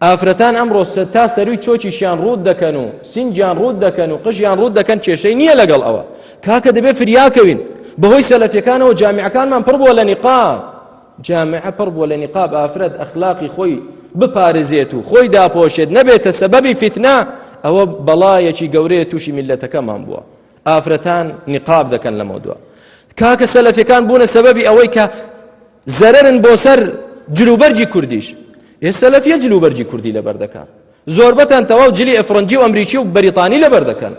ئافرەتان ئەمڕۆ تا سەروی چۆکیشیان ڕووت دەکەن و سینگیان ڕووت دەکەن و قژیان ڕووت دەکەن کێشەی نییە لەگەڵ ئەوە کاکە دەبێ فریاکەوین بەهۆی سەلەفیەکانەوە جامیعەکانمان پڕ بووە لە نیقاب جامعە پڕ بووە لە نیقاب ئافرەت ئەخلاقی خۆی بپارێزێت و خۆی داپۆشێت نەبێتە سەبەبی فیتنە ئەوە بەڵایەکی گەورەیە تووشی میلەتەکەمان بووە ئافرەتان نیقاب دەکەن لەمەودوا کاکە سەلەفیەکان بوونە سەبەبی ئەوەی کە زەرەرن بۆ سەر جلوبەرگی کوردیش ئێ سەلەفیە جلوبەرگی کوردی لەبەر دەکا زۆربەتان تەواو جلی ئەفرەنجی و ئەمریکی و بەریتانی لەبەر دەکەن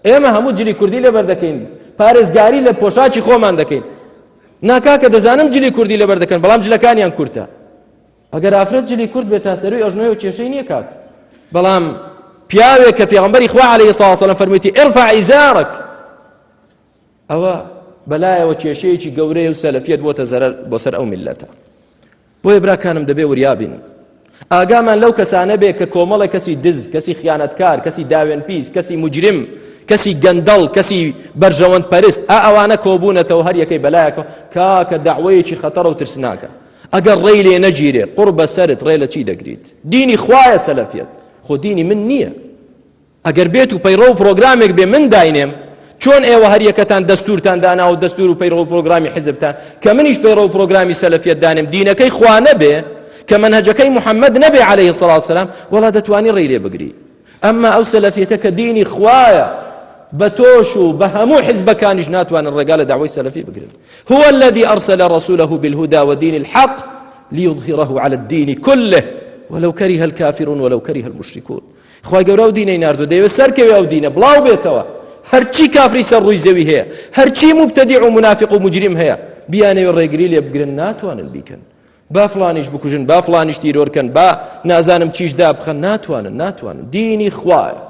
ئێمە هەموو جلی کوردی لەبەر دەکەین پارێزگاری لە پۆشاکی خۆمان دەکەین ناکاکە دەزانم جلی کوردی لەبەر دەکەن بەڵام جلەکانیان کورتە ئەگەر ئافرەت جلی کورت بێت تا سەروی ئەژنۆی و کێشەی نییە کاک بەڵام پیاوێک کە پێغەمبەری خوا عەلەیهی سڵاو وسەلام فەرموویەتی ارفع ئیزارک ئەوە بەلایەوە کێشەیەکی گەورەیە و سەلەفیەت بۆتە زەرەر بۆ سەر ئەو میللەتە بۆیە براکانم دەبێ وریابین ئاگامان لەو کەسانە بێ کە کۆمەڵە کەسی دز کەسی خیانەتکار کەسی داوێن پیس کەسی مجرم کەسی گەندەڵ کەسی بەرژەوەند پەرست ئا ئەوانە کۆبوونەتەوە هەر یەکەی بەلایەکەوە کاکە داوەیەکی خەتەڕە و ترسناکە ئەگەر ڕێی لێ نەگیرێ قوڕ بەسەرت ڕێ لە چی دەگریت دینی خوایە سەلەفیەت خۆ دینی من نییە ئەگەر بێت و پەیڕەو و پرۆگرامێک بێ من داینێم چۆن ئێوە هەر یەکەتان دەستورتان دانا و دەستور و پەیڕەو و پرۆگرامی حزبتان کە منیش پەیڕەو و پرۆگرامی سەلەفیەت دانێم دینەکەی خوا نەبێ کە مەنهەجەکەی محەممەد نەبێ عەلەیهی سڵاو وسەلام وەڵا دەتوانی ڕێی لێ بگری ئەمما ئەو سەلەفیەتە کە دینی خوایە بە تۆش و بە هەموو حزبەکانیش ناتوانن ڕێگا لە داوای سەلەفی بگرن هو الذي أرسل رسوله بالهدى ودين الحق ليظهره على الدين كله ولو كره الكافرون ولو كره المشركون خوای گەورە ئەو دینەی ناردووە دەیەوێت سەرکەوێ ئەو دینە بڵاو بێتەوە هەرچی کافری سەر ڕووی زەوی هەیە هەرچی مبتەدیع و منافق و مجرم هەیە بیانەوێ ڕێگری لێ بگرن ناتوانن بیکەن با فلانیش بکوژن با فلانیش تیرۆرکەن با نازانم چیش دابخەن ناتوانن ناتوانن دینی خوایە.